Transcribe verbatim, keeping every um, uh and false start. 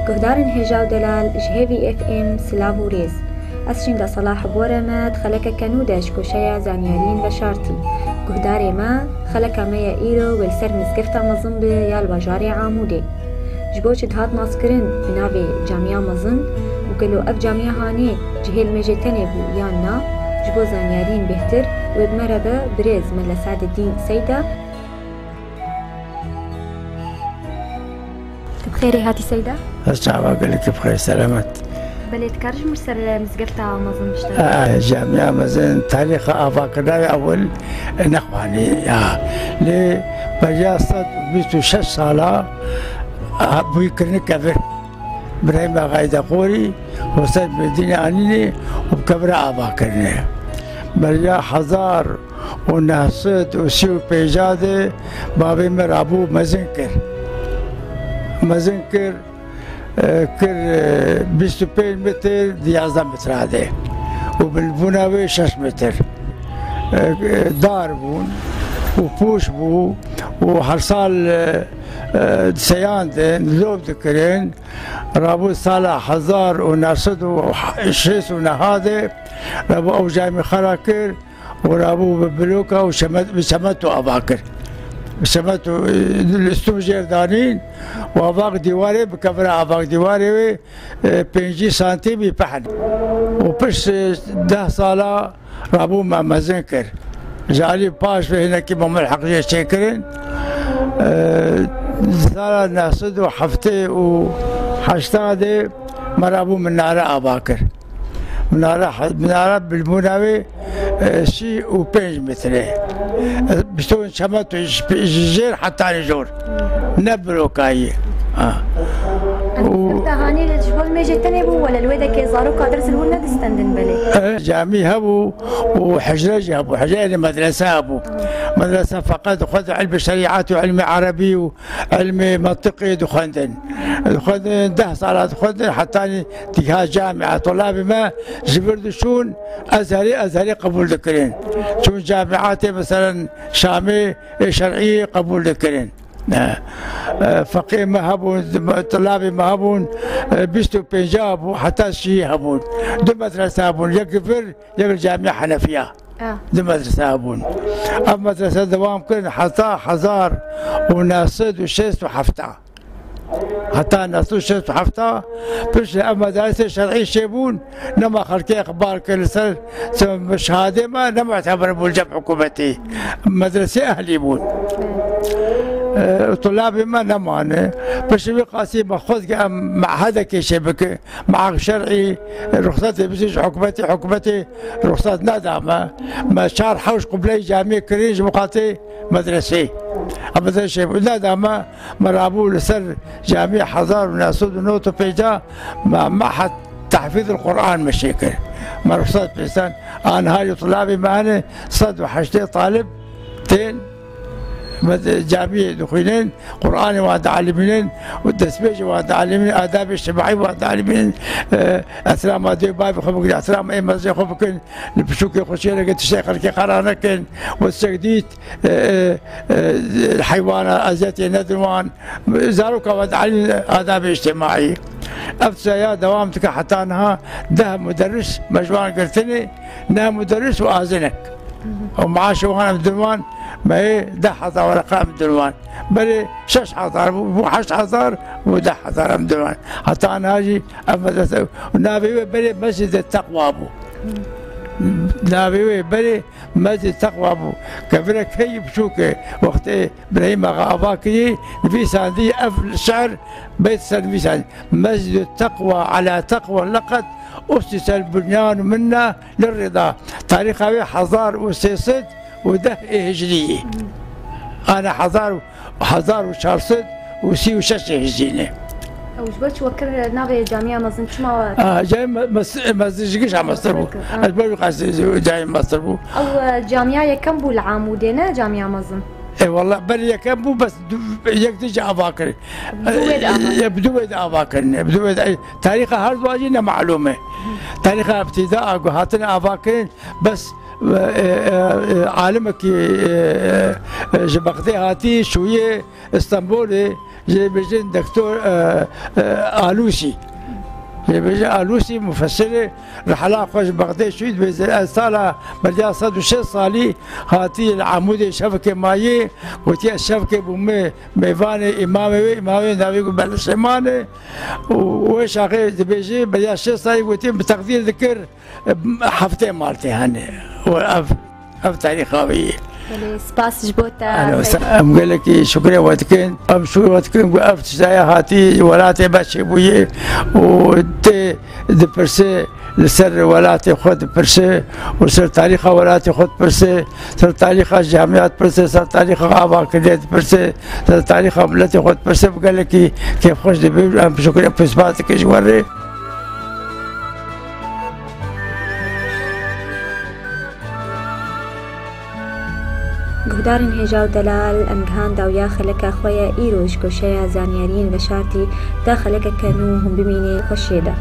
Guhdarên hêja û delal ji Hêvî F M silav û rêz. Ez Şînda Selah Bore me di xelekeke nû de ji koşeya zanyariyên veşartî. Guhdarê me, xeleka me ya îro wê li ser mizgefta mezin be ya li bajarê Amûdê. Ji bo çi dihat naskirin bi navê Camiya Mezin û gelo ev camiya hanê cihê limêjê tenê bû yan na? Ji bo zanyariyên bêhtir wê bi me re be birêz Mele Seededdîn Seyda. Tu bi xêrê hatî Seyda? Ez çawa gelekî bi xêr selamet. Belê, dikar ji min ser mizgefta mezin bişte? Aa, camiya mezin tarîxa avakirina wê ewil nexwanî ya. Lê beriya sed û bîst û şeş sala ha, bûyî kirine kevir. Birahîm Axayê Dexorî, Hosên Mêrdînê anînê û bi kevira ava kirine. Beriya hezar û neh sed û sî û pênca de bavê me rabû mezin kir. Mezin kir, e, kir, e, bîst û pênc metir di yazde metra de û bilbûna wê şeş metir. E, e, dar bûn û pûş bû û her sal, e, e, seyandin, lov dikirin. Rabû sala hezar û neh sed û şêst û neh de rabû ew camî xera kir û rabû bi bloka û çemet-, bi çemeto ava kir. Bi çemeto, e, listûn jêr danîn û avak dîwarê bi kevira avak dîwarê wê, e, pêncî santîmî pehn. Û pişt, e, deh sala rabû me mezin kir. Ji alî paş ve hinekî Memel Heq jê çêkirin. Eee, sala neh sed û heftê û heşta de me rabû minare ava kir. Minare he-, minare bilbûna wê, eee, sî û pênc metre. Eee, bîston çemeto ji, ji jêr hetanî jor. Ne blokayî. Ha. Û Te hanî li ji bo limêjê tenê bû, wele li wê dekê zaroka dirz li wir nedistendin belê? Ev camî hebû û hicre jî hebû. Hicre, yanî medrese hebû. Medrese feqet dixwendin ilmê şerîetê û ilmê erebî û ilmê mentiqê dixwendin. Dixwendin, deh sala dixwendin, hetanî diha camia. Tulabê me ji vir diçûn, Ezherî, Ezherî qebûl dikirin. Çûn camiatê, meselen, Şamê, ê şer'î qebûl dikirin. E, e, feqê me hebûn, tulabê me hebûn, e, bîst û pênc hebû, heta sî hebûn. Du medrese hebûn, yek li vir, yek li Camîa Henefiya. Ah. Du medrese hebûn. Ev medrese dewam kirin heta hezar û neh sed û şêst û heft. Heta neh sed û şêst û heft, piştre ev medarîsê şer'î çêbûn, nema xelkê îqbal kir li ser şehadê me, ne muteber bûn li cem hikûmetê. Medresê ehlî bûn. E, tulabê me nemane. Piştî wî qasî me xwest em mehedekê çêbike. Mehek şer'î ruxsetê bidin ji hikûmetê, hikûmetê ruxset neda me. Me çar hewş qibleyê camiyê kirin ji bo xatirê medresê. Em medresê çêbû. Neda me. Me rabû li ser camiyê hezar û neh sed û nod û pênc me mehed tehfîzil Quran me çêkir. Me ruxsat pêstan, aniha jî tulabê me hene sed û heştê talib tên me de camiyê dixwînin, Quranê wan dialimînin û destbêjê wan dialimînin, adabê îctimaî wan dialimînin, e, ehtirama dê û bavê xwe bikin, ehtirama ê mezrê xwe bikin, li piçûkê xwe çênekin, tiştê xelkê xera nekin, we tiştek dît, e, e, e, heywana eziyetê nedin wan, zaroka we dielînin adabê îctimaî. Ev tişteya dewam dike heta niha deh muderris me ji wan girtine, neh muderris û azinek. Û maaşê wan em didin wan, me yê deh hezar wereqa em didin wan. Berê şeş hezar bû, bû heşt hezar, bû deh hezar em didin wan. Heta niha jî ev medrese, navê wê berê Mescid Teqwa bû. Navê wê berê Mescid Teqwa bû. Kevirek heyî biçûk e. Wextê Birahîm Axa ava kirî, nivîsandî ev şer, beyt ser nivîsandî. Mescid Teqwa ala teqwa leqed usisel bunyanu minna lirrida. Tarîxa wê hezar û sê sed û deh ê hicrî ye. Ana hezar û hezar û çar sed û sî û şeş ê hicrî ne. Ew ji ber çi we kir navê camiya mezin, çima we? Ah, cayê me-, mes-, mezin ji gişa mestir bû. Ah. Ez ber wî qasî cayê mestir bû. Ew, e, camiya yekem bû li Amûdê, ne camiya mezin? E, wallah, ber yekem bû, bes du-, yek dî jî ava kir. Bi du wê de ava. E, bi du wê de ava kirin. E, bi du wê de, e, tarîxa her duwa jî ne malûm e. Tarîxa îbtîda, ku hatine ava kirin, bes, e, e, e, alimekî, e, e, ji Bexdê hatî, çûyê Stenbolê, Jê bêjin Doktor, e, e, Alûsî. Jê bêjin Alûsî mufessirê rihla xwe ji Bexdê çû, dibêje ez sala beriya sed û şêst salî hatî li Amûdê şevkê mayî, gotiye ez şevkê bûme mêvanê îmamê wê, îmamê navê ku Belê Şêman e. Û wê şaxê dibêje beriya şêst salî gotiye bi teqdîr dikir, e, heftê martê hene. Û ev, ev tarîxa wî ye. Belê, spas ji bo te. Alo, Seyda. Em gelekî şukrê we dikin. Em şukrê we dikin ku ev tiştaya hatî welatê me çêbûye û tê dipirse, li ser welatê xwe dipirse û ser tarîxa welatê xwe dipirse, ser tarîxa camiya dipirse, ser tarîxa avakirinê dipirse, ser tarîxa miletê xwe dipirse, bi gelekî kêfxweş dibe. Em şukrê pêspas dikin ji we re. Guhdarên hêja û delal, em gihan dawiya xeleka xwe ye. Îro ji goşeya zanyariyên veşartî da xelekeke nû hûn bimînê xweşiyê de.